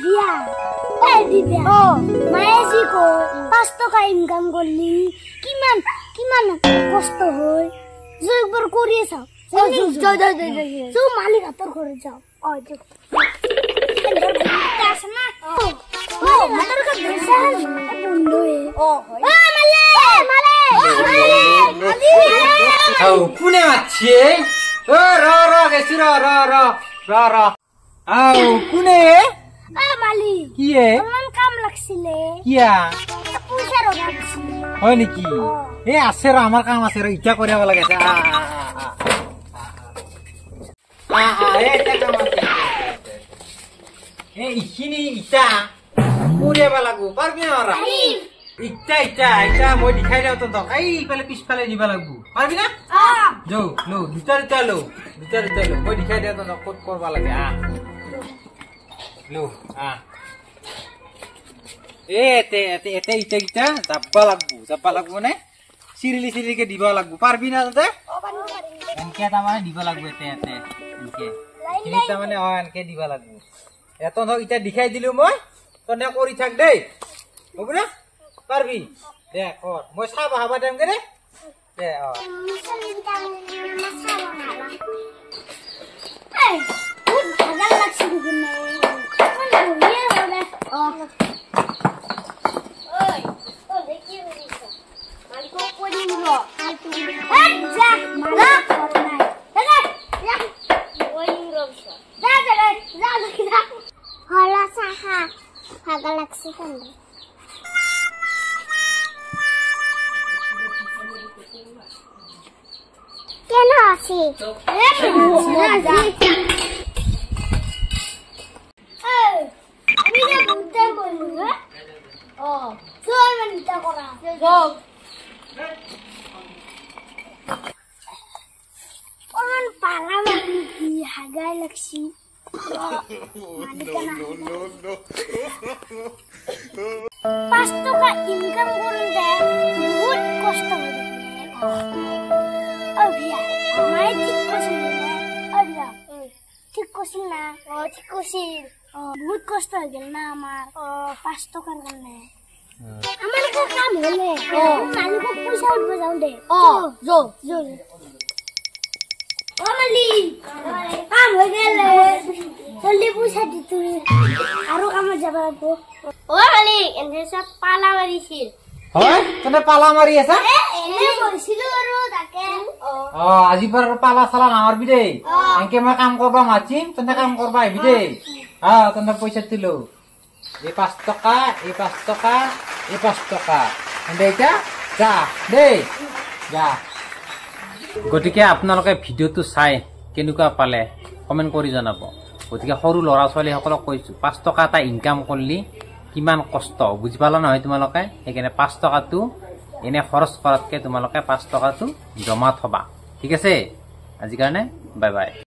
Villa এ দিব্যা অ মায়ে যি কয় 5 টকা ইনকাম করলি কিমান কিমান কষ্ট হয় যো একবার করিয়ে চাও। যাও যাও যাও যাও মালিক হাতর ঘরে যাও। অ যাও আছে না ও মালিক হাতর বন্ধু ও আও কোনে মাতছে ও ৰ ৰ গেছি ৰ ৰ ৰ ৰ ৰ আও কোনে আ মালিক কি এ অলমান কাম লাগছিলে কিয়া পইচাৰ অভাৱ আছিল হয় নেকি এ আছে ৰ আমাৰ কাম আছে ৰ ইটা কৰিব লাগে আ আ আ এ এটা কাম আছে এ ইখিনি ইটা কৰিব লাগব পাৰবি না ইটা ইটা ইটা মই দেখাই দিওঁ তহঁতক এই ইফালে পিছফালে নিব লাগব পাৰবি না যৌ লো দুটা দুটা লো দুটা দুটা লো মই দেখাই দিওঁ তহঁতক ক'ত কৰবা লাগে আ লো আ এ এতে এতে এতে ইটা ইটা যাব্বা লাগব যাব্বা লাগব নে চিৰিলি চিৰিলিকে দিব লাগব পাৰবি না তহঁতে এনকে তাৰমানে দিব লাগব এতে এতে এনকে তাৰমানে অ এনকে দিব লাগব এ তহঁতক ইটা দেখাই দিলো মই তহঁতে কৰি থাক দেই হ'ব না পাৰবি দে কৰ মই চাহ বহাবা দিম কে দে দে অ কেন আছি আমি বুঝতে বললু ও করা পালা কি হাগাই লাগছি 5 টাকা ইনকাম করতে বহুত কষ্ট হয়। ও ভিয়া মায়ে ঠিক কৈছিল ও ভিয়া ঠিক কৈছিল না ও ঠিক কৈছিল বহুত কষ্ট হৈ গেল না আমার 5 টাকার কাৰণে আমার কাম হলে মালিকক পয়সা উঠব যাওঁ দে ও যো যো ও মালিক কাম হৈ গেল জলদি পয়সা দি তুই আৰু কামত যাব লাগব। ও মালিক এনে সব পালা মাৰিছিল হয় তনে পালা মাৰি আছা এনে কৈছিলো আৰু তাকে অ আজি পৰা পালা চালা নামাৰবি দেই এনকে মই কাম কৰবা মাতিম তনে কাম কৰবা আহিবি দেই অ তনে পইচা দিলো এই 5 টকা এই 5 টকা এই 5 টকা এনে এতিয়া যা দেই যা। গতিকে আপোনালোকে ভিডিঅ'টো চাই কেনেকুৱা পালে কমেণ্ট কৰি জনাব। গতিকে সৰু ল'ৰা ছোৱালীসকলক কৈছোঁ 5 টকা এটা ইনকাম কৰিলে কিমান কষ্ট বুজি পালা নহয় তোমালোকে সেইকাৰণে 5 টকাটো এনে খৰচ কৰাতকৈ তোমালোকে 5 টকাটো জমা থবা ঠিক আছে। আজিৰ কাৰণে বাই বাই।